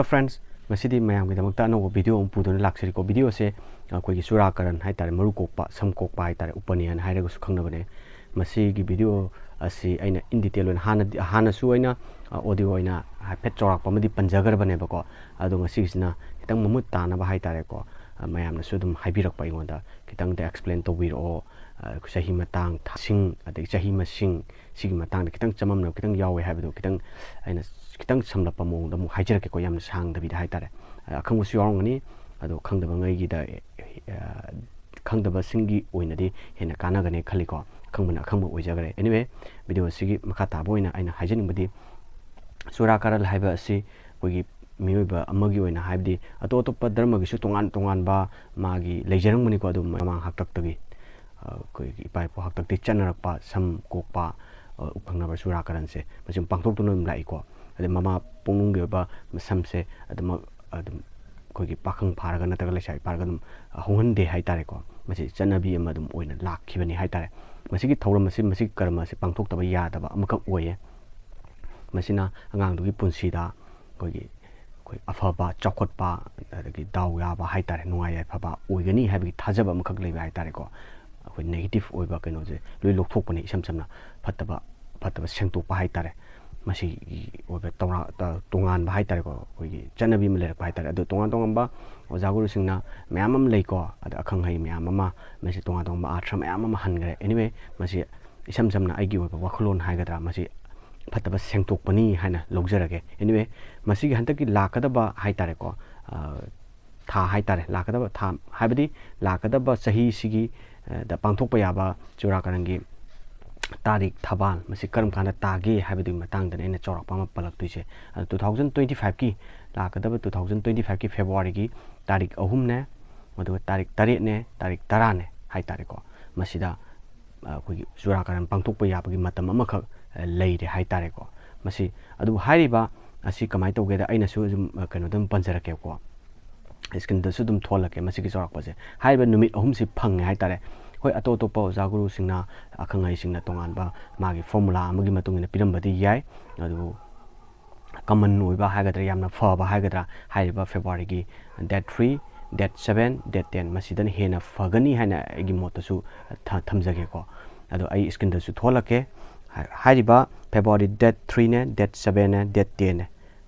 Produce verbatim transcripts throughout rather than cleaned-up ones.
Friends, ꯉꯁꯤꯗꯤ ꯃꯌꯥꯝꯒꯤꯗꯃꯛꯇ ꯑꯅꯧꯕ video ꯑꯃ ꯄꯨꯗꯨꯅ ꯂꯥꯛꯆꯔꯤꯀꯣ꯫ Video ꯑꯁꯦ ꯑꯩꯈꯣꯏꯒꯤ ꯆꯨꯔꯥꯀꯔꯟ ꯍꯥꯏꯇꯥꯔꯦ, ꯃꯔꯨ ꯀꯣꯛꯄ, ꯁꯝ ꯀꯣꯛꯄ ꯍꯥꯏꯇꯥꯔꯦ, ꯎꯄꯅꯤꯌꯟ ꯍꯥꯏꯔꯒꯁꯨ ꯈꯪꯅꯕꯅꯦ꯫ ꯃꯁꯤꯒꯤ video ꯑꯁꯤ ꯑꯩꯅ in detail ꯑꯣꯏꯅ ꯍꯥꯟꯅꯗꯤ, ꯍꯥꯟꯅꯁꯨ ꯑꯩꯅ, ꯑ, audio ꯑꯣꯏꯅ ꯍꯥꯏꯐꯦꯠ ꯆꯥꯎꯔꯥꯛꯄ ꯑꯃꯗꯤ ꯄꯟꯖꯈ꯭ꯔꯕꯅꯦꯕꯀꯣ꯫ ꯑꯗꯣ ꯉꯁꯤꯒꯤꯁꯤꯅ ꯈꯤꯇꯪ ꯃꯃꯨꯠ ꯇꯥꯅꯕ ꯍꯥꯏꯇꯥꯔꯦꯀꯣ, ꯑ, ꯃꯌꯥꯝꯅꯁꯨ ꯑꯗꯨꯝ ꯍꯥꯏꯕꯤꯔꯛꯄ ꯑꯩꯉꯣꯟꯗ, "ꯈꯤꯇꯪꯗ explain ꯇꯧꯕꯤꯔꯛꯑꯣ, ꯑ, ꯆꯍꯤ ꯃꯇꯥꯡ, ꯊꯥꯁꯤꯡ, ꯑꯗꯒꯤ ꯆꯍꯤ ꯃꯁꯤꯡ, ꯁꯤꯒꯤ ꯃꯇꯥꯡꯗ ꯈꯤꯇꯪ ꯆꯃꯝꯅꯕ ꯈꯤꯇꯪ ꯌꯥꯎꯋꯦ" ꯍꯥꯏꯕꯗꯣ ꯈꯤꯇꯪ ꯑꯩꯅ ꯈꯤꯇꯪ ꯁꯝꯂꯞꯄ ꯃꯑꯣꯡꯗ ꯑꯃꯨꯛ ꯍꯥꯏꯖꯔꯛꯀꯦꯀꯣ, ꯌꯥꯝꯅ ꯁꯥꯡꯗꯕꯤꯗ ꯍꯥꯏꯇꯥꯔꯦ꯫ ꯑ, ꯑꯈꯪꯕꯁꯨ ꯌꯥꯎꯔꯝꯒꯅꯤ, ꯑꯗꯣ ꯈꯪꯗꯕꯉꯩꯒꯤꯗ, ꯑ, ꯈꯪꯗꯕꯁꯤꯡꯒꯤ ꯑꯣꯏꯅꯗꯤ ꯍꯦꯟꯅ ꯀꯥꯟꯅꯒꯅꯤ ꯈꯜꯂꯤꯀꯣ꯫ ꯑꯈꯪꯕꯅ ꯑꯈꯪꯕ ꯑꯣꯏꯖꯈ꯭ꯔꯦ꯫ Anyway, video ꯑꯁꯤꯒꯤ ꯃꯈꯥ ꯇꯥꯕ ꯑꯣꯏꯅ ꯑꯩꯅ ꯍꯥꯏꯖꯅꯤꯡꯕꯗꯤ, ꯆꯨꯔꯥꯀꯔꯟ ꯍꯥꯏꯕ ꯑꯁꯤ ꯑꯩꯈꯣꯏꯒꯤ ꯃꯤꯑꯣꯏꯕ ꯑꯃꯒꯤ ꯑꯣꯏꯅ, ꯍꯥꯏꯕꯗꯤ ꯑꯇꯣꯞ ꯑꯇꯣꯞꯄ ꯙꯔꯃꯒꯤꯁꯨ ꯇꯣꯉꯥꯟ ꯇꯣꯉꯥꯟꯕ ꯃꯥꯒꯤ ꯂꯩꯖꯔꯝꯒꯅꯤꯀꯣ꯫ ꯑꯗꯨꯝ ꯃꯃꯥꯡ ꯍꯥꯛꯇꯛꯇꯒꯤ, ꯑ, ꯑꯩꯈꯣꯏꯒꯤ ꯏꯄꯥ ꯏꯄꯨ ꯍꯥꯛꯇꯛꯇꯒꯤ ꯆꯠꯅꯔꯛꯄ ꯁꯝ ꯀꯣꯛꯄ, ꯑ, ꯎꯄ ꯈꯪꯅꯕ ꯆꯨꯔꯥꯀꯔꯟꯁꯦ, ꯃꯁꯤ ꯄꯥꯡꯊꯣꯛꯇꯨꯅ ꯑꯗꯨꯝ ꯂꯥꯛꯏꯀꯣ꯫ ꯑꯗꯩ ꯃꯃꯥ ꯄꯣꯛꯅꯨꯡꯒꯤ ꯑꯣꯏꯕ ꯁꯝꯁꯦ ꯑꯗꯨꯃꯛ ꯑꯗꯨꯝ ꯑꯩꯈꯣꯏꯒꯤ ꯄꯥꯈꯪ ꯐꯥꯔꯒ ꯅꯠꯇ꯭ꯔꯒ ꯂꯩꯁꯥꯕꯤ ꯐꯥꯔꯒ ꯑꯗꯨꯝ ꯍꯧꯍꯟꯗꯦ ꯍꯥꯏꯇꯥꯔꯦꯀꯣ꯫ ꯃꯁꯤ ꯆꯠꯅꯕꯤ ꯑꯃ ꯑꯗꯨꯝ ꯑꯣꯏꯅ ꯂꯥꯛꯈꯤꯕꯅꯤ ꯍꯥꯏꯇꯥꯔꯦ꯫ ꯃꯁꯤꯒꯤ ꯊꯧꯔꯝ ꯑꯁꯤ, ꯃꯁꯤꯒꯤ ꯀꯔꯝ ꯑꯁꯤ ꯄꯥꯡꯊꯣꯛꯇꯕ ꯌꯥꯗꯕ ꯑꯃꯈꯛ ꯑꯣꯏꯌꯦ꯫ ꯃꯁꯤꯅ ꯑꯉꯥꯡꯗꯨꯒꯤ ꯄꯨꯟꯁꯤꯗ ꯑꯩꯈꯣꯏꯒꯤ, ꯑꯩꯈꯣꯏ ꯑꯐꯕ, ꯆꯥꯎꯈꯠꯄ, ꯑꯗꯒꯤ ꯗꯥꯎ ꯌꯥꯕ ꯍꯥꯏꯇꯥꯔꯦ, ꯅꯨꯡꯉꯥꯏ ꯌꯥꯏꯐꯕ ꯑꯣꯏꯒꯅꯤ ꯍꯥꯏꯕꯒꯤ ꯊꯥꯖꯕ ꯑꯃꯈꯛ ꯂꯩꯕ ꯍꯥꯏꯇꯥꯔꯦꯀꯣ꯫ ꯑꯩꯈꯣꯏ negative ꯑꯣꯏꯕ ꯀꯩꯅꯣꯁꯦ ꯂꯣꯏ ꯂꯧꯊꯣꯛꯄꯅꯤ, ꯏꯁꯝ ꯁꯝꯅ ꯐꯠꯇꯕ, ꯐꯠꯇꯕ ꯁꯦꯡꯗꯣꯛꯄ ꯍꯥꯏꯇꯥꯔꯦ꯫ ꯃꯁꯤꯒꯤ ꯑꯣꯏꯕ ꯇꯧꯔ-, ꯇ-, ꯇꯣꯉꯥꯟꯕ ꯍꯥꯏꯇꯥꯔꯦꯀꯣ, ꯑꯩꯈꯣꯏꯒꯤ ꯆꯠꯅꯕꯤ ꯑꯃ ꯂꯩꯔꯛꯄ ꯍꯥꯏꯇꯥꯔꯦ꯫ ꯑꯗꯣ ꯇꯣꯉꯥꯟ ꯇꯣꯉꯥꯟꯕ ꯑꯣꯖꯥ ꯒꯨꯔꯨꯁꯤꯡꯅ ꯃꯌꯥꯝ ꯑꯃ ꯂꯩꯀꯣ, ꯑꯗ ꯑꯈꯪ ꯑꯍꯩ ꯃꯌꯥꯝ ꯑꯃ, ꯃꯁꯤ ꯇꯣꯉꯥꯟ ꯇꯣꯉꯥꯟꯕ ꯑꯥꯔꯊ ꯃꯌꯥꯝ ꯑꯃ ꯍꯟꯈ꯭ꯔꯦ꯫ Anyway, ꯃꯁꯤ ꯏꯁꯝ ꯁꯝꯅ ꯑꯩꯒꯤ ꯑꯣꯏꯕ ꯋꯥꯈꯜꯂꯣꯟ ꯍꯥꯏꯒꯗ꯭ꯔꯥ, ꯃꯁꯤ ꯐꯠꯇꯕ ꯁꯦꯡꯗꯣꯛꯄꯅꯤ ꯍꯥꯏꯅ ꯂꯧꯖꯔꯒꯦ꯫ Anyway, ꯃꯁꯤꯒꯤ ꯍꯟꯗꯛꯀꯤ ꯂꯥꯛꯀꯗꯕ ꯍꯥꯏꯇꯥꯔꯦꯀꯣ, ꯑ, ꯊꯥ ꯍꯥꯏꯇꯥꯔꯦ, ꯂꯥꯛꯀꯗꯕ ꯊꯥ ꯍꯥꯏꯕꯗꯤ ꯂꯥꯛꯀꯗꯕ ꯆꯍꯤꯁꯤꯒꯤ, ꯑ, ꯗ ꯄꯥꯡꯊꯣꯛꯄ ꯌꯥꯕ ꯆꯨꯔꯥꯀꯔꯟꯒꯤ ꯇꯥꯔꯤꯛ, ꯊꯕꯥꯜ, ꯃꯁꯤ ꯀꯔꯝ ꯀꯥꯟꯗ ꯇꯥꯒꯦ ꯍꯥꯏꯕꯗꯨꯒꯤ ꯃꯇꯥꯡꯗꯅꯦ ꯑꯩꯅ ꯆꯥꯎꯔꯥꯛꯄ ꯑꯃ ꯄꯜꯂꯛꯇꯣꯏꯁꯦ꯫ ꯑꯗꯣ two thousand twenty five ꯀꯤ ꯂꯥꯛꯀꯗꯕ two thousand twenty five ꯀꯤ February ꯒꯤ ꯇꯥꯔꯤꯛ ꯑꯍꯨꯝꯅꯦ, ꯑꯗꯨꯒ ꯇꯥꯔꯤꯛ ꯇꯔꯦꯠꯅꯦ, ꯇꯥꯔꯤꯛ ꯇꯔꯥꯅꯦ ꯍꯥꯏꯇꯥꯔꯦꯀꯣ, ꯃꯁꯤꯗ, ꯑ, ꯑꯩꯈꯣꯏꯒꯤ ꯆꯨꯔꯥꯀꯔꯟ ꯄꯥꯡꯊꯣꯛꯄ ꯌꯥꯕꯒꯤ ꯃꯇꯝ ꯑꯃꯈꯛ, ꯑ, ꯂꯩꯔꯦ ꯍꯥꯏꯇꯥꯔꯦꯀꯣ꯫ ꯃꯁꯤ, ꯑꯗꯨꯕꯨ ꯍꯥꯏꯔꯤꯕ ꯑꯁꯤ ꯀꯃꯥꯏꯅ ꯇꯧꯒꯦꯗ, ꯑꯩꯅꯁꯨ ꯑꯗꯨꯝ, ꯑ, ꯀꯩꯅꯣꯗ ꯑꯗꯨꯝ ꯄꯟꯖꯔꯛꯀꯦꯀꯣ, screen ꯗꯁꯨ ꯑꯗꯨꯝ ꯊꯣꯛꯍꯜꯂꯛꯀꯦ ꯃꯁꯤꯒꯤ ꯆꯥꯎꯔꯥꯛꯄꯁꯦ꯫ ꯍꯥꯏꯔꯤꯕ ꯅꯨꯃꯤꯠ ꯑꯍꯨꯝꯁꯤ ꯐꯪꯉꯦ ꯍꯥꯏꯇꯥꯔꯦ꯫ ꯍꯣꯏ, ꯑꯇꯣꯞ ꯑꯇꯣꯞꯄ ꯑꯣꯖꯥ ꯒꯨꯔꯨꯁꯤꯡꯅ, ꯑꯈꯪ ꯑꯍꯩꯁꯤꯡꯅ ꯇꯣꯉꯥꯟꯕ ꯃꯥꯒꯤ formula ꯑꯃꯒꯤ ꯃꯇꯨꯡ ꯏꯟꯅ ꯄꯤꯔꯝꯕꯗꯤ ꯌꯥꯏ, ꯑꯗꯨꯕꯨ ꯀꯃꯟ ꯑꯣꯏꯕ ꯍꯥꯏꯒꯗ꯭ꯔꯥ, ꯌꯥꯝꯅ ꯐꯕ ꯍꯥꯏꯒꯗ꯭ꯔꯥ, ꯍꯥꯏꯔꯤꯕ February ꯒꯤ date three, date seven, date ten ꯃꯁꯤꯗꯅ ꯍꯦꯟꯅ ꯐꯒꯅꯤ ꯍꯥꯏꯅ ꯑꯩꯒꯤ ꯃꯣꯠꯇꯁꯨ ꯊ-, ꯊꯝꯖꯒꯦꯀꯣ꯫ ꯑꯗꯣ ꯑꯩ screen ꯗꯁꯨ ꯊꯣꯛꯍꯜꯂꯛꯀꯦ꯫ ꯍꯥꯏ-, ꯍꯥꯏꯔꯤꯕ February date three ꯅꯦ, date seven ꯅꯦ, date ten ꯅꯦ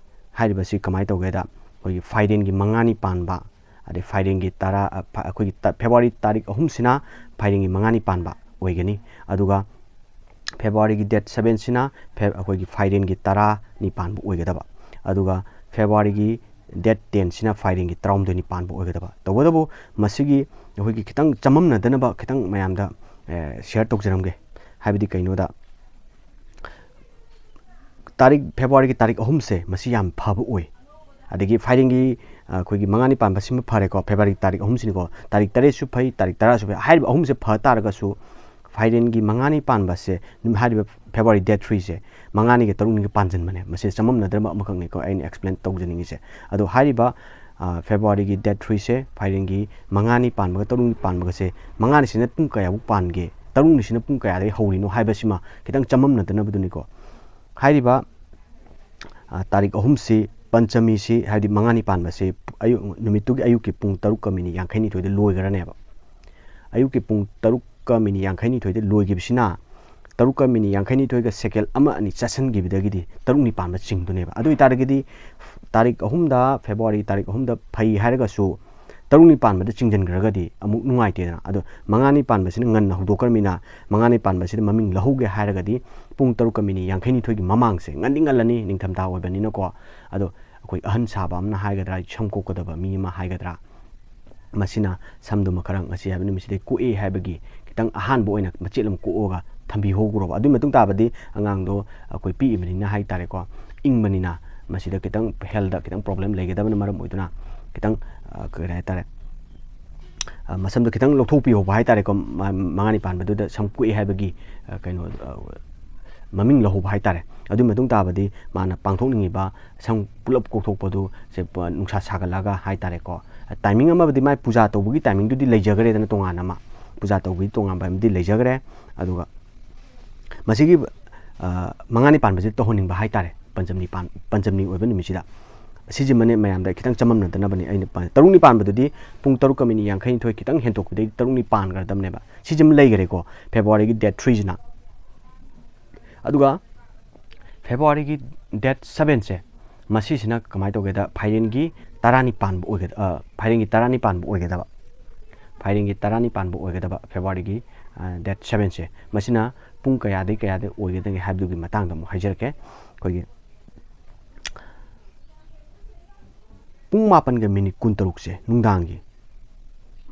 ꯍꯥꯏꯔꯤꯕꯁꯤ ꯀꯃꯥꯏꯅ ꯇꯧꯒꯦꯗ, ꯑꯩꯈꯣꯏꯒꯤ ꯐꯥꯏꯔꯦꯟꯒꯤ ꯃꯉꯥꯅꯤ ꯄꯥꯟꯕ, ꯑꯗꯩ ꯐꯥꯏꯔꯦꯟꯒꯤ ꯇꯔꯥ, ꯑ, ꯐ-, ꯑꯩꯈꯣꯏꯒꯤ ꯇ-, February ꯇꯥꯔꯤꯛ ꯑꯍꯨꯝꯁꯤꯅ ꯐꯥꯏꯔꯦꯟꯒꯤ ꯃꯉꯥꯅꯤ ꯄꯥꯟꯕ ꯑꯣꯏꯒꯅꯤ꯫ ꯑꯗꯨꯒ February ꯒꯤ date seven ꯁꯤꯅ ꯐꯦ-, ꯑꯩꯈꯣꯏꯒꯤ ꯐꯥꯏꯔꯦꯟꯒꯤ ꯇꯔꯥꯅꯤ ꯄꯥꯟꯕ ꯑꯣꯏꯒꯗꯕ꯫ ꯑꯗꯨꯒ February ꯒꯤ date ten ꯁꯤꯅ ꯐꯥꯏꯔꯦꯟꯒꯤ ꯇꯔꯥꯍꯨꯝꯗꯣꯏꯅꯤ ꯄꯥꯟꯕ ꯑꯣꯏꯒꯗꯕ꯫ ꯇꯧꯕꯇꯕꯨ ꯃꯁꯤꯒꯤ ꯑꯩꯈꯣꯏꯒꯤ ꯈꯤꯇꯪ ꯆꯃꯝꯅꯗꯅꯕ ꯈꯤꯇꯪ ꯃꯌꯥꯝꯗ, ꯑꯦ, share ꯇꯧꯖꯔꯝꯒꯦ꯫ ꯍꯥꯏꯕꯗꯤ ꯀꯩꯅꯣꯗ, ꯇꯥꯔꯤꯛ, February ꯒꯤ ꯇꯥꯔꯤꯛ ꯑꯍꯨꯝꯁꯦ ꯃꯁꯤ ꯌꯥꯝ ꯐꯕ ꯑꯣꯏ꯫ ꯑꯗꯒꯤ ꯐꯥꯏꯔꯦꯟꯒꯤ, ꯑ, ꯑꯩꯈꯣꯏꯒꯤ ꯃꯉꯥꯅꯤ ꯄꯥꯟꯕꯁꯤꯃ ꯐꯔꯦꯀꯣ, February ꯒꯤ ꯇꯥꯔꯤꯛ ꯑꯍꯨꯝꯁꯤꯅꯤꯀꯣ, ꯇꯥꯔꯤꯛ ꯇꯔꯦꯠꯁꯨ ꯐꯩ, ꯇꯥꯔꯤꯛ ꯇꯔꯥꯁꯨ ꯐꯩ꯫ ꯍꯥꯏꯔꯤꯕ ꯑꯍꯨꯝꯁꯦ ꯐ ꯇꯥꯔꯒꯁꯨ ꯐꯥꯏꯔꯦꯟꯒꯤ ꯃꯉꯥꯅꯤ ꯄꯥꯟꯕꯁꯦ, ꯅꯨꯃꯤꯠ, ꯍꯥꯏꯔꯤꯕ February date three ꯁꯦ ꯃꯉꯥꯅꯤꯒ ꯇꯔꯨꯛꯅꯤꯒ ꯄꯥꯟꯁꯤꯟꯕꯅꯦ꯫ ꯃꯁꯤ ꯆꯃꯝꯅꯗ꯭ꯔꯕ ꯑꯃꯈꯛꯅꯤꯀꯣ ꯑꯩꯅ explain ꯇꯧꯖꯅꯤꯡꯉꯤꯁꯦ꯫ ꯑꯗꯣ ꯍꯥꯏꯔꯤꯕ, ꯑ, February ꯒꯤ date three ꯁꯦ ꯐꯥꯏꯔꯦꯟꯒꯤ ꯃꯉꯥꯅꯤ ꯄꯥꯟꯕꯒ ꯇꯔꯨꯛꯅꯤ ꯄꯥꯟꯕꯒꯁꯦ, ꯃꯉꯥꯅꯤꯁꯤꯅ ꯄꯨꯡ ꯀꯌꯥꯐꯥꯎ ꯄꯥꯟꯒꯦ, ꯇꯔꯨꯛꯅꯤꯁꯤꯅ ꯄꯨꯡ ꯀꯌꯥꯗꯒꯤ ꯍꯧꯔꯤꯅꯣ ꯍꯥꯏꯕꯁꯤꯃ ꯈꯤꯇꯪ ꯆꯃꯝꯅꯗꯅꯕꯗꯨꯅꯤꯀꯣ꯫ ꯍꯥꯏꯔꯤꯕ, ꯑ, ꯇꯥꯔꯤꯛ ꯑꯍꯨꯝꯁꯤ, ꯄꯟꯆꯃꯤꯁꯤ, ꯍꯥꯏꯕꯗꯤ ꯃꯉꯥꯅꯤ ꯄꯥꯟꯕꯁꯤ, ꯑꯌꯨꯛ, ꯅꯨꯃꯤꯠꯇꯨꯒꯤ ꯑꯌꯨꯛꯀꯤ ꯄꯨꯡ ꯇꯔꯨꯛꯀ ꯃꯤꯅꯤꯠ ꯌꯥꯡꯈꯩꯅꯤꯊꯣꯏꯗ ꯂꯣꯏꯈ꯭ꯔꯅꯦꯕ꯫ ꯑꯌꯨꯛꯀꯤ ꯄꯨꯡ ꯇꯔꯨꯛꯀ ꯃꯤꯅꯤꯠ ꯌꯥꯡꯈꯩꯅꯤꯊꯣꯏꯗ ꯂꯣꯏꯈꯤꯕꯁꯤꯅ, ꯇꯔꯨꯛꯀ ꯃꯤꯅꯤꯠ ꯌꯥꯡꯈꯩꯅꯤꯊꯣꯏꯒ second ꯑꯃ ꯑꯅꯤ ꯆꯠꯁꯤꯟꯈꯤꯕꯗꯒꯤꯗꯤ ꯇꯔꯨꯛꯅꯤ ꯄꯥꯟꯕ ꯆꯤꯡꯗꯣꯏꯅꯦꯕ꯫ ꯑꯗꯨ ꯑꯣꯏꯇꯥꯔꯒꯗꯤ ꯇꯥꯔꯤꯛ ꯑꯍꯨꯝꯗ, February ꯇꯥꯔꯤꯛ ꯑꯍꯨꯝꯗ ꯐꯩ ꯍꯥꯏꯔꯒꯁꯨ, ꯇꯔꯨꯛꯅꯤ ꯄꯥꯟꯕꯗ ꯆꯤꯡꯁꯤꯟꯈ꯭ꯔꯒꯗꯤ ꯑꯃꯨꯛ ꯅꯨꯡꯉꯥꯏꯇꯦꯗꯅ꯫ ꯑꯗꯣ ꯃꯉꯥꯅꯤ ꯄꯥꯟꯕꯁꯤꯅ ꯉꯟꯅ ꯍꯧꯗꯣꯛꯈ꯭ꯔꯃꯤꯅ, ꯃꯉꯥꯅꯤ ꯄꯥꯟꯕꯁꯤꯗ ꯃꯃꯤꯡ ꯂꯧꯍꯧꯒꯦ ꯍꯥꯏꯔꯒꯗꯤ ꯄꯨꯡ ꯇꯔꯨꯛꯀ ꯃꯤꯅꯤꯠ ꯌꯥꯡꯈꯩꯅꯤꯊꯣꯏꯒꯤ ꯃꯃꯥꯡꯁꯦ, ꯉꯟꯗꯤ ꯉꯜꯂꯅꯤ, ꯅꯤꯡꯊꯝꯊꯥ ꯑꯣꯏꯕꯅꯤꯅꯀꯣ꯫ ꯑꯗꯣ ꯑꯩꯈꯣꯏ ꯑꯍꯟ ꯁꯥꯕ ꯑꯃꯅ ꯍꯥꯏꯒꯗ꯭ꯔꯥ, ꯁꯝ ꯀꯣꯛꯀꯗꯕ ꯃꯤ ꯑꯃ ꯍꯥꯏꯒꯗ꯭ꯔꯥ, ꯃꯁꯤꯅ ꯁꯝꯗꯨꯃ ꯈꯔ ꯉꯁꯤ ꯍꯥꯏꯕ ꯅꯨꯃꯤꯠꯁꯤꯗꯩ ꯀꯣꯛꯑꯦ ꯍꯥꯏꯕꯒꯤ ꯈꯤꯇꯪ ꯑꯍꯥꯟꯕ ꯑꯣꯏꯅ ꯃꯆꯦꯠ ꯑꯃ ꯀꯣꯛꯑꯒ ꯊꯝꯕꯤꯍꯧꯈ꯭ꯔꯣꯕ꯫ ꯑꯗꯨꯒꯤ ꯃꯇꯨꯡ ꯇꯥꯕꯗꯤ ꯑꯉꯥꯡꯗꯣ ꯑꯩꯈꯣꯏ ꯄꯤꯛꯏꯕꯅꯤꯅ ꯍꯥꯏ ꯇꯥꯔꯦꯀꯣ, ꯏꯪꯕꯅꯤꯅ ꯃꯁꯤꯗ ꯈꯤꯇꯪ health ꯇ ꯈꯤꯇꯪ problem ꯂꯩꯒꯗꯕꯅ ꯃꯔꯝ ꯑꯣꯏꯗꯨꯅ ꯈꯤꯇꯪ, ꯑ, ꯀꯔꯤ ꯍꯥꯏ ꯇꯥꯔꯦ, ꯑ, ꯃꯁꯝꯗꯣ ꯈꯤꯇꯪ ꯂꯧꯊꯣꯛꯄꯤꯍꯧꯕ ꯍꯥꯏ ꯇꯥꯔꯦꯀꯣ꯫ ꯃ-, ꯃꯉꯥꯅꯤ ꯄꯥꯟꯕꯗꯨꯗ ꯁꯝ ꯀꯣꯛꯑꯦ ꯍꯥꯏꯕꯒꯤ, ꯑ, ꯀꯩꯅꯣ, ꯑ, ꯃꯃꯤꯡ ꯂꯧꯍꯧꯕ ꯍꯥꯏ ꯇꯥꯔꯦ꯫ ꯑꯗꯨꯒꯤ ꯃꯇꯨꯡ ꯇꯥꯕꯗꯤ ꯃꯥꯅ ꯄꯥꯡꯊꯣꯛꯅꯤꯡꯉꯤꯕ ꯁꯝ ꯄꯨꯂꯞ ꯀꯣꯛꯊꯣꯛꯄꯗꯨ ꯁꯦ, ꯄ-, ꯅꯨꯡꯁꯥ ꯁꯥꯒꯠꯂꯒ ꯍꯥꯏ ꯇꯥꯔꯦꯀꯣ, timing ꯑꯃꯕꯨꯗꯤ ꯃꯥꯏ ꯄꯨꯖꯥ ꯇꯧꯕꯒꯤ timing ꯗꯨꯗꯤ ꯂꯩꯖꯈ꯭ꯔꯦꯗꯅ, ꯇꯣꯉꯥꯟꯅ ꯑꯃ ꯄꯨꯖꯥ ꯇꯧꯕꯒꯤ ꯇꯣꯉꯥꯟꯕ ꯑꯃꯗꯤ ꯂꯩꯖꯈ꯭ꯔꯦ꯫ ꯑꯗꯨꯒ ꯃꯁꯤꯒꯤ, ꯑ, ꯃꯉꯥꯅꯤ ꯄꯥꯟꯕꯁꯤ ꯇꯧꯍꯟꯅꯤꯡꯕ ꯍꯥꯏ ꯇꯥꯔꯦ꯫ ꯄꯟꯆꯝꯅꯤ ꯄꯥꯟ ꯄꯟꯆꯝꯅꯤ ꯑꯣꯏꯕ ꯅꯨꯃꯤꯠꯁꯤꯗ꯫ ꯑꯁꯤꯁꯤꯃꯅꯦ ꯃꯌꯥꯝꯗ ꯈꯤꯇꯪ ꯆꯃꯝꯅꯗꯅꯕꯅꯦ ꯑꯩꯅ ꯄꯥ-, ꯇꯔꯨꯛꯅꯤ ꯄꯥꯟꯕꯗꯨꯗꯤ ꯄꯨꯡ ꯇꯔꯨꯛꯀ ꯃꯤꯅꯤꯠ ꯌꯥꯡꯈꯩꯅꯤꯊꯣꯏ ꯈꯤꯇꯪ ꯍꯦꯟꯗꯣꯛꯄꯗꯒꯤ ꯇꯔꯨꯛꯅꯤ ꯄꯥꯟꯈ꯭ꯔꯗꯕꯅꯦꯕ꯫ ꯁꯤꯁꯤꯃ ꯂꯩꯈꯔꯦꯀꯣ, ꯐꯦꯕ꯭ꯔꯨꯋꯥꯔꯤꯒꯤ date threeꯁꯤꯅ꯫ ꯑꯗꯨꯒ ꯐꯦꯕ꯭ꯔꯨꯋꯥꯔꯤꯒꯤ date sevenꯁꯦ, ꯃꯁꯤꯁꯤꯅ ꯀꯃꯥꯏꯅ ꯇꯧꯒꯦꯗ, ꯐꯥꯏꯔꯦꯟꯒꯤ ꯇꯔꯥꯅꯤ ꯄꯥꯟꯕ ꯑꯣꯏꯒꯗ-, ꯑ, ꯐꯥꯏꯔꯦꯟꯒꯤ ꯇꯔꯥꯅꯤ ꯄꯥꯟꯕ ꯑꯣꯏꯒꯗꯕ, ꯐꯥꯏꯔꯦꯟꯒꯤ ꯇꯔꯥꯅꯤ ꯄꯥꯟꯕ ꯑꯣꯏꯒꯗꯕ ꯐꯦꯕ꯭ꯔꯨꯋꯥꯔꯤꯒꯤ, ꯑ, date sevenꯁꯦ, ꯃꯁꯤꯅ ꯄꯨꯡ ꯀꯌꯥꯗꯒꯤ ꯀꯌꯥꯗ ꯑꯣꯏꯒꯗꯒꯦ ꯍꯥꯏꯕꯗꯨꯒꯤ ꯃꯇꯥꯡꯗ ꯑꯃꯨꯛ ꯍꯥꯏꯖꯔꯛꯀꯦ꯫ ꯑꯩꯈꯣꯏꯒꯤ ꯄꯨꯡ ꯃꯥꯄꯟꯒ ꯃꯤꯅꯤꯠ ꯀꯨꯟꯇꯔꯨꯛꯁꯦ ꯅꯨꯡꯗꯥꯡꯒꯤ,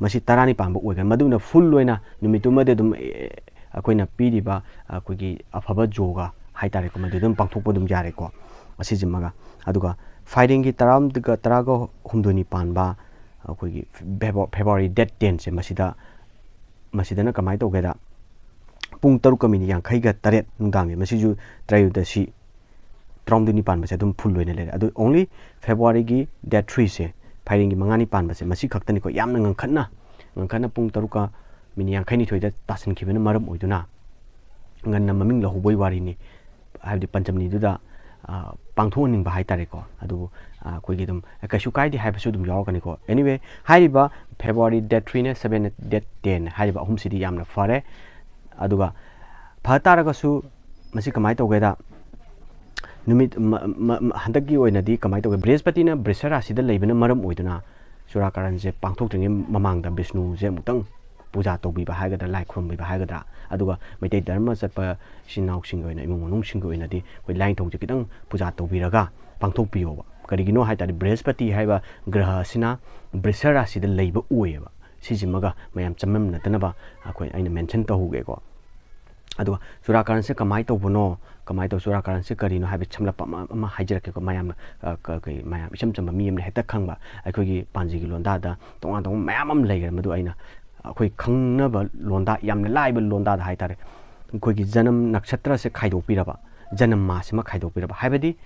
ꯃꯁꯤ ꯇꯔꯥꯅꯤ ꯄꯥꯟꯕ ꯑꯣꯏꯒꯅꯤ꯫ ꯃꯗꯨꯅ full ꯑꯣꯏꯅ ꯅꯨꯃꯤꯠꯇꯨꯃꯗꯤ ꯑꯗꯨꯝ, ꯑꯦ, ꯑꯩꯈꯣꯏꯅ ꯄꯤꯔꯤꯕ ꯑꯩꯈꯣꯏꯒꯤ ꯑꯐꯕ ꯌꯣꯒ ꯍꯥꯏꯇꯥꯔꯦꯀꯣ, ꯃꯗꯨ ꯑꯗꯨꯝ ꯄꯥꯡꯊꯣꯛꯄ ꯑꯗꯨꯝ ꯌꯥꯔꯦꯀꯣ꯫ ꯑꯁꯤꯁꯤꯃꯒ, ꯑꯗꯨꯒ ꯐꯥꯏꯔꯦꯟꯒꯤ ꯇꯔꯥꯒ ꯇꯔꯥꯒ ꯍꯨꯝꯗꯣꯏꯅꯤ ꯄꯥꯟꯕ ꯑꯩꯈꯣꯏꯒꯤ ꯐꯦꯕ꯭ꯔꯨ-, ꯐꯦꯕ꯭ꯔꯨꯋꯥꯔꯤ date tenꯁꯦ, ꯃꯁꯤꯗ, ꯃꯁꯤꯗꯅ ꯀꯃꯥꯏꯅ ꯇꯧꯒꯦꯗ, ꯄꯨꯡ ꯇꯔꯨꯛꯀ ꯃꯤꯅꯤꯠ ꯌꯥꯡꯈꯩꯒ ꯇꯔꯦꯠ ꯅꯨꯡꯗꯥꯡꯒꯤ, ꯃꯁꯤꯁꯨ ꯇ꯭ꯔꯌꯣꯗꯁꯤ, ꯇꯔꯥꯍꯨꯝꯗꯣꯏꯅꯤ ꯄꯥꯟꯕꯁꯦ ꯑꯗꯨꯝ full ꯑꯣꯏꯅ ꯂꯩꯔꯦ꯫ ꯑꯗꯨ only ꯐꯦꯕ꯭ꯔꯨꯋꯥꯔꯤꯒꯤ date threeꯁꯦ, ꯐꯥꯏꯔꯦꯟꯒꯤ ꯃꯉꯥꯅꯤ ꯄꯥꯟꯕꯁꯦ, ꯃꯁꯤ ꯈꯛꯇꯅꯤꯀꯣ ꯌꯥꯝꯅ ꯉꯟꯈꯠꯅ, ꯉꯟꯈꯠꯅ ꯄꯨꯡ ꯇꯔꯨꯛꯀ ꯃꯤꯅꯤꯠ ꯌꯥꯡꯈꯩꯅꯤꯊꯣꯏꯗ ꯇꯥꯁꯤꯟꯈꯤꯕꯅ ꯃꯔꯝ ꯑꯣꯏꯗꯨꯅ ꯉꯟꯅ ꯃꯃꯤꯡ ꯂꯧꯍꯧꯕꯒꯤ ꯋꯥꯔꯤꯅꯤ꯫ ꯍꯥꯏꯕꯗꯤ ꯄꯟꯆꯝꯅꯤꯗꯨꯗ, ꯑ, ꯄꯥꯡꯊꯣꯛꯍꯟꯅꯤꯡꯕ ꯍꯥꯏꯇꯥꯔꯦꯀꯣ꯫ ꯑꯗꯨꯕꯨ, ꯑ, ꯑꯩꯈꯣꯏꯒꯤ ꯑꯗꯨꯝ, ꯑ, ꯀꯩꯁꯨ ꯀꯥꯏꯗꯦ ꯍꯥꯏꯕꯁꯨ ꯑꯗꯨꯝ ꯌꯥꯎꯔꯛꯀꯅꯤꯀꯣ꯫ Anyway, ꯍꯥꯏꯔꯤꯕ February date threeꯅꯦ, seven, date ten ꯍꯥꯏꯔꯤꯕ ꯑꯍꯨꯝꯁꯤꯗꯤ ꯌꯥꯝꯅ ꯐꯔꯦ꯫ ꯑꯗꯨꯒ ꯐ ꯇꯥꯔꯒꯁꯨ ꯃꯁꯤ ꯀꯃꯥꯏꯅ ꯇꯧꯒꯦꯗ, ꯅꯨꯃꯤꯠ ꯃ-, ꯃ-, ꯃ-, ꯍꯟꯗꯛꯀꯤ ꯑꯣꯏꯅꯗꯤ ꯀꯃꯥꯏꯅ ꯇꯧꯒꯦ, ꯕ꯭ꯔꯤꯍꯁꯄꯇꯤꯅ ꯕ꯭ꯔꯤꯁ ꯔꯥꯁꯤꯗ ꯂꯩꯕꯅ ꯃꯔꯝ ꯑꯣꯏꯗꯨꯅ ꯆꯨꯔꯥꯀꯔꯟꯁꯦ ꯄꯥꯡꯊꯣꯛꯇ꯭ꯔꯤꯉꯩ ꯃꯃꯥꯡꯗ ꯕꯤꯁꯅꯨꯁꯦ ꯑꯃꯨꯛꯇꯪ ꯄꯨꯖꯥ ꯇꯧꯕꯤꯕ ꯍꯥꯏꯒꯗ꯭ꯔꯥ, ꯂꯥꯏ ꯈꯨꯔꯨꯝꯕꯤꯕ ꯍꯥꯏꯒꯗ꯭ꯔꯥ, ꯑꯗꯨꯒ ꯃꯩꯇꯩ ꯙꯔꯃ ꯆꯠꯄ ꯏꯆꯤꯟ ꯏꯅꯥꯎꯁꯤꯡꯒꯤ ꯑꯣꯏꯅ, ꯏꯃꯨꯡ ꯃꯅꯨꯡꯁꯤꯡꯒꯤ ꯑꯣꯏꯅꯗꯤ ꯑꯩꯈꯣꯏ ꯂꯥꯏꯅꯤꯡꯊꯧꯁꯦ ꯈꯤꯇꯪ ꯄꯨꯖꯥ ꯇꯧꯕꯤꯔꯒ ꯄꯥꯡꯊꯣꯛꯄꯤꯌꯣꯕ꯫ ꯀꯔꯤꯒꯤꯅꯣ ꯍꯥꯏ ꯇꯥꯔꯗꯤ ꯕ꯭ꯔꯤꯍꯁꯄꯇꯤ ꯍꯥꯏꯕ ꯒ꯭ꯔꯍ ꯑꯁꯤꯅ ꯕ꯭ꯔꯤꯁ ꯔꯥꯁꯤꯗ ꯂꯩꯕ ꯑꯣꯏꯌꯦꯕ꯫ ꯁꯤꯁꯤꯃꯒ ꯃꯌꯥꯝ ꯆꯃꯝꯅꯗꯅꯕ ꯑꯩꯈꯣꯏ, ꯑꯩꯅ mention ꯇꯧꯍꯧꯒꯦꯀꯣ꯫ ꯑꯗꯨꯒ ꯆꯨꯔꯥꯀꯔꯟꯁꯦ ꯀꯃꯥꯏꯅ ꯇꯧꯕꯅꯣ, ꯀꯃꯥꯏꯅ ꯇꯧ-, ꯆꯨꯔꯥꯀꯔꯟꯁꯦ ꯀꯔꯤꯅꯣ ꯍꯥꯏꯕ ꯁꯝꯂꯞꯄ ꯑꯃ, ꯑꯃ ꯍꯥꯏꯖꯔꯛꯀꯦꯀꯣ꯫ ꯃꯌꯥꯝꯅ, ꯑ, ꯀ-, ꯀꯩ, ꯃꯌꯥꯝ ꯏꯆꯝ ꯆꯝꯕ ꯃꯤ ꯑꯃꯅ ꯍꯦꯛꯇ ꯈꯪꯕ, ꯑꯩꯈꯣꯏꯒꯤ ꯄꯥꯟꯖꯤꯒꯤ ꯂꯣꯟꯗꯥꯗ ꯇꯣꯉꯥꯟ ꯇꯣꯉꯥꯟꯕ ꯃꯌꯥꯝ ꯑꯃ ꯂꯩꯈ꯭ꯔꯦ꯫ ꯃꯗꯨ ꯑꯩꯅ, ꯑꯩꯈꯣꯏ ꯈꯪꯅꯕ ꯂꯣꯟꯗꯥ, ꯌꯥꯝꯅ ꯂꯥꯏꯕ ꯂꯣꯟꯗꯥꯗ ꯍꯥꯏꯇꯥꯔꯦ, ꯑꯩꯈꯣꯏꯒꯤ ꯖꯅꯝ ꯅꯛꯁꯇ꯭ꯔꯁꯦ ꯈꯥꯏꯗꯣꯛꯄꯤꯔꯕ, ꯖꯅꯝ ꯃꯥꯁꯤꯃ ꯈꯥꯏꯗꯣꯛꯄꯤꯔꯕ, ꯍꯥꯏꯕꯗꯤ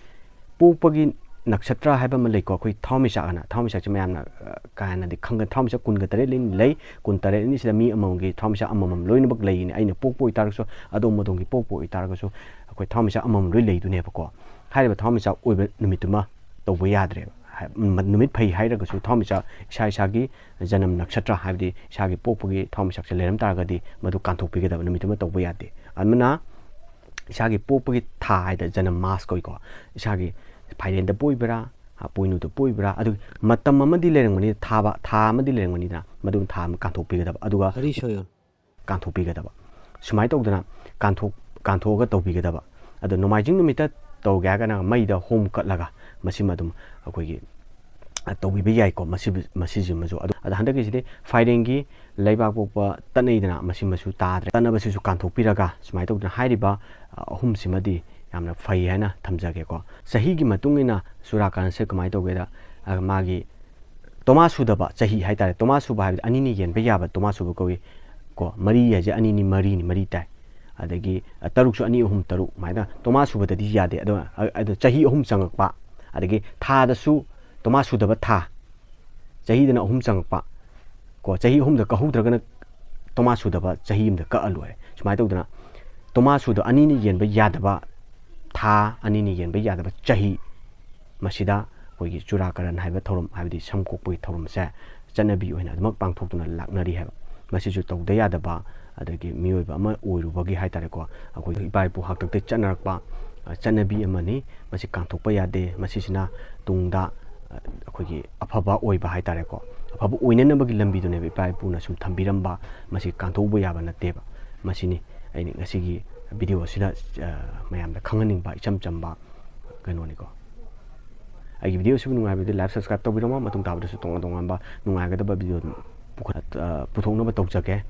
ꯄꯣꯛꯄꯒꯤ ꯅꯛꯁꯇ꯭ꯔ ꯍꯥꯏꯕ ꯑꯃ ꯂꯩꯀꯣ, ꯑꯩꯈꯣꯏ ꯊꯋꯥꯟꯃꯤꯆꯥꯛ ꯑꯅ, ꯊꯋꯥꯟꯃꯤꯆꯥꯛꯁꯦ ꯃꯌꯥꯝꯅ, ꯑ, ꯀꯥ ꯍꯦꯟꯅꯗꯤ ꯈꯪꯒ-, ꯊꯋꯥꯟꯃꯤꯆꯥꯛ ꯀꯨꯟꯒ ꯇꯔꯦꯠ ꯂꯩ, ꯂꯩ, ꯀꯨꯟ ꯇꯔꯦꯠ ꯑꯅꯤꯁꯤꯗ ꯃꯤ ꯑꯃꯃꯝꯒꯤ ꯊꯋꯥꯟꯃꯤꯆꯥꯛ ꯑꯃꯃꯝ ꯂꯣꯏꯅꯃꯛ ꯂꯩꯅꯤ꯫ ꯑꯩꯅ ꯄꯣꯛꯄ ꯑꯣꯏꯇꯥꯔꯒꯁꯨ, ꯑꯗꯣꯝ ꯑꯗꯣꯝꯒꯤ ꯄꯣꯛꯄ ꯑꯣꯏꯇꯥꯔꯒꯁꯨ, ꯑꯩꯈꯣꯏ ꯊꯋꯥꯟꯃꯤꯆꯥꯛ ꯑꯃꯃꯝ ꯂꯣꯏ ꯂꯩꯗꯣꯏꯅꯦꯕꯀꯣ꯫ ꯍꯥꯏꯔꯤꯕ ꯊꯋꯥꯟꯃꯤꯆꯥꯛ ꯑꯣꯏꯕ ꯅꯨꯃꯤꯠꯇꯨꯃ ꯇꯧꯕ ꯌꯥꯗ꯭ꯔꯦꯕ꯫ ꯍꯥꯏ-, ꯃ-, ꯅꯨꯃꯤꯠ ꯐꯩ ꯍꯥꯏꯔꯒꯁꯨ ꯊꯋꯥꯟꯃꯤꯆꯥꯛ ꯏꯁꯥ ꯏꯁꯥꯒꯤ ꯖꯅꯝ ꯅꯛꯁꯇ꯭ꯔ, ꯍꯥꯏꯕꯗꯤ ꯏꯁꯥꯒꯤ ꯄꯣꯛꯄꯒꯤ ꯊꯋꯥꯟꯃꯤꯆꯥꯛꯁꯦ ꯂꯩꯔꯝ ꯇꯥꯔꯒꯗꯤ ꯃꯗꯨ ꯀꯥꯟꯊꯣꯛꯄꯤꯒꯗꯕ, ꯅꯨꯃꯤꯠꯇꯨꯃ ꯇꯧꯕ ꯌꯥꯗꯦ꯫ ꯑꯗꯨꯅ ꯏꯁꯥꯒꯤ ꯄꯣꯛꯄꯒꯤ ꯊꯥ ꯍꯥꯏꯗꯅ ꯖꯅꯝ ꯃꯥꯁ ꯀꯧꯏꯀꯣ, ꯏꯁꯥꯒꯤ ꯐꯥꯏꯔꯦꯟꯗ ꯄꯣꯛꯏꯕ꯭ꯔꯥ, ꯄꯣꯏꯅꯨꯗ ꯄꯣꯛꯏꯕ꯭ꯔꯥ, ꯑꯗꯨꯒꯤ ꯃꯇꯝ ꯑꯃꯗꯤ ꯂꯩꯔꯝꯒꯅꯤ, ꯊꯥꯕ, ꯊꯥ ꯑꯃꯗꯤ ꯂꯩꯔꯝꯒꯅꯤꯗꯅ, ꯃꯗꯨ ꯊꯥ ꯑꯃ ꯀꯥꯟꯊꯣꯛꯄꯤꯒꯗꯕ꯫ ꯑꯗꯨꯒ ꯀꯥꯟꯊꯣꯛꯄꯤꯒꯗꯕ꯫ ꯁꯨꯃꯥꯏꯅ ꯇꯧꯗꯅ ꯀꯥꯟꯊꯣꯛ-, ꯀꯥꯟꯊꯣꯛꯑꯒ ꯇꯧꯕꯤꯒꯗꯕ꯫ ꯑꯗꯣ ꯅꯣꯡꯃꯥꯏꯖꯤꯡ ꯅꯨꯃꯤꯠꯇ ꯇꯧꯒꯦ ꯍꯥꯏꯔꯒꯅ ꯃꯩꯗ ꯍꯣꯝ ꯀꯠꯂꯒ ꯃꯁꯤꯃ ꯑꯗꯨꯝ ꯑꯩꯈꯣꯏꯒꯤ, ꯑ, ꯇꯧꯕꯤꯕ ꯌꯥꯏꯀꯣ, ꯃꯁꯤꯕꯨ-, ꯃꯁꯤꯁꯤꯃꯁꯨ꯫ ꯑꯗꯣ, ꯑꯗꯣ ꯍꯟꯗꯛꯀꯤꯁꯤꯗꯤ ꯐꯥꯏꯔꯦꯟꯒꯤ ꯂꯩꯕꯥꯛ ꯄꯣꯛꯄ ꯇꯠꯅꯩꯗꯅ, ꯃꯁꯤꯃꯁꯨ ꯇꯥꯗ꯭ꯔꯦ꯫ ꯇꯠꯅꯕꯁꯤꯁꯨ ꯀꯥꯟꯊꯣꯛꯄꯤꯔꯒ ꯁꯨꯃꯥꯏꯅ ꯇꯧꯗꯅ ꯍꯥꯏꯔꯤꯕ, ꯑ, ꯑꯍꯨꯝꯁꯤꯃꯗꯤ ꯌꯥꯝꯅ ꯐꯩ ꯍꯥꯏꯅ ꯊꯝꯖꯒꯦꯀꯣ꯫ ꯆꯍꯤꯒꯤ ꯃꯇꯨꯡ ꯏꯟꯅ ꯆꯨꯔꯥꯀꯔꯟꯁꯦ ꯀꯃꯥꯏꯅ ꯇꯧꯒꯦꯗ, ꯑ, ꯃꯥꯒꯤ ꯇꯣꯃꯥ ꯁꯨꯗꯕ ꯆꯍꯤ ꯍꯥꯏꯇꯥꯔꯦ, ꯇꯣꯃꯥ ꯁꯨꯕ ꯍꯥꯏꯕꯗꯤ ꯑꯅꯤꯅꯤ ꯌꯦꯟꯕ ꯌꯥꯕ ꯇꯣꯃꯥ ꯁꯨꯕ ꯀꯧꯏ ꯀꯣ꯫ ꯃꯔꯤ ꯍꯥꯏꯁꯦ ꯑꯅꯤꯅꯤ, ꯃꯔꯤꯅꯤ, ꯃꯔꯤ ꯇꯥꯏ꯫ ꯑꯗꯒꯤ, ꯑ, ꯇꯔꯨꯛꯁꯨ ꯑꯅꯤ, ꯑꯍꯨꯝ, ꯇꯔꯨꯛ, ꯑꯗꯨꯃꯥꯏꯅ ꯇꯣꯃꯥ ꯁꯨꯕꯗꯗꯤ ꯌꯥꯗꯦ꯫ ꯑꯗꯣ, ꯑ, ꯑꯗꯣ ꯆꯍꯤ ꯑꯍꯨꯝ ꯆꯪꯉꯛꯄ, ꯑꯗꯒꯤ ꯊꯥꯗꯁꯨ ꯇꯣꯃꯥ ꯁꯨꯗꯕ ꯊꯥ, ꯆꯍꯤꯗꯅ ꯑꯍꯨꯝ ꯆꯪꯉꯛꯄ ꯀꯣ꯫ ꯆꯍꯤ ꯑꯍꯨꯝꯗ ꯀꯛꯍꯧꯗ꯭ꯔꯒꯅ ꯇꯣꯃꯥ ꯁꯨꯗꯕ ꯆꯍꯤ ꯑꯃꯗ ꯀꯛꯑ ꯂꯣꯏꯔꯦ꯫ ꯁꯨꯃꯥꯏꯅ ꯇꯧꯗꯅ ꯇꯣꯃꯥ ꯁꯨꯗ ꯑꯅꯤꯅꯤ ꯌꯦꯟꯕ ꯌꯥꯗꯕ ꯊꯥ, ꯑꯅꯤꯅꯤ ꯌꯦꯟꯕ ꯌꯥꯗꯕ ꯆꯍꯤ, ꯃꯁꯤꯗ ꯑꯩꯈꯣꯏꯒꯤ ꯆꯨꯔꯥꯀꯔꯟ ꯍꯥꯏꯕ ꯊꯧꯔꯝ, ꯍꯥꯏꯕꯗꯤ ꯁꯝ ꯀꯣꯛꯄꯒꯤ ꯊꯧꯔꯝꯁꯦ ꯆꯠꯅꯕꯤ ꯑꯣꯏꯅ ꯑꯗꯨꯃꯛ ꯄꯥꯡꯊꯣꯛꯇꯨꯅ ꯂꯥꯛꯅꯔꯤ ꯍꯥꯏꯕ꯫ ꯃꯁꯤꯁꯨ ꯇꯧꯗ ꯌꯥꯗꯕ, ꯑꯗꯒꯤ ꯃꯤꯑꯣꯏꯕ ꯑꯃ ꯑꯣꯏꯔꯨꯕꯒꯤ ꯍꯥꯏꯇꯥꯔꯦꯀꯣ, ꯑꯩꯈꯣꯏꯒꯤ ꯏꯄꯥ ꯏꯄꯨ ꯍꯥꯛꯇꯛꯇꯒꯤ ꯆꯠꯅꯔꯛꯄ, ꯑ, ꯆꯠꯅꯕꯤ ꯑꯃꯅꯤ꯫ ꯃꯁꯤ ꯀꯥꯡꯊꯣꯛꯄ ꯌꯥꯗꯦ꯫ ꯃꯁꯤꯁꯤꯅ ꯇꯨꯡꯗ, ꯑ, ꯑꯩꯈꯣꯏꯒꯤ ꯑꯐꯕ ꯑꯣꯏꯕ ꯍꯥꯏꯇꯥꯔꯦꯀꯣ, ꯑꯐꯕ ꯑꯣꯏꯅꯅꯕꯒꯤ ꯂꯝꯕꯤꯗꯨꯅꯦꯕ ꯏꯄꯥ ꯏꯄꯨꯅ ꯁꯨꯝ ꯊꯝꯕꯤꯔꯝꯕ꯫ ꯃꯁꯤ ꯀꯥꯡꯊꯣꯛꯎꯕ ꯌꯥꯕ ꯅꯠꯇꯦꯕ꯫ ꯃꯁꯤꯅꯤ ꯑꯩꯅ ꯉꯁꯤꯒꯤ ꯚꯤꯗꯤꯑꯣ ꯑꯁꯤꯗ, ꯑ, ꯃꯌꯥꯝꯗ ꯈꯪꯍꯟꯅꯤꯡꯕ ꯏꯆꯝ ꯆꯝꯕ ꯀꯩꯅꯣꯅꯤꯀꯣ꯫ ꯑꯩꯒꯤ ꯚꯤꯗꯤꯑꯣ ꯑꯁꯤꯕꯨ ꯅꯨꯡꯉꯥꯏꯕꯗꯤ like, subscribe ꯇꯧꯕꯤꯔꯝꯃꯣ꯫ ꯃꯇꯨꯡ ꯇꯥꯕꯗꯁꯨ ꯇꯣꯉꯥꯟ ꯇꯣꯉꯥꯟꯕ ꯅꯨꯡꯉꯥꯏꯒꯗꯕ ꯚꯤꯗꯤꯑꯣ ꯄꯨꯈꯠ-, ꯑ, ꯄꯨꯊꯣꯛꯅꯕ ꯇꯧꯖꯒꯦ꯫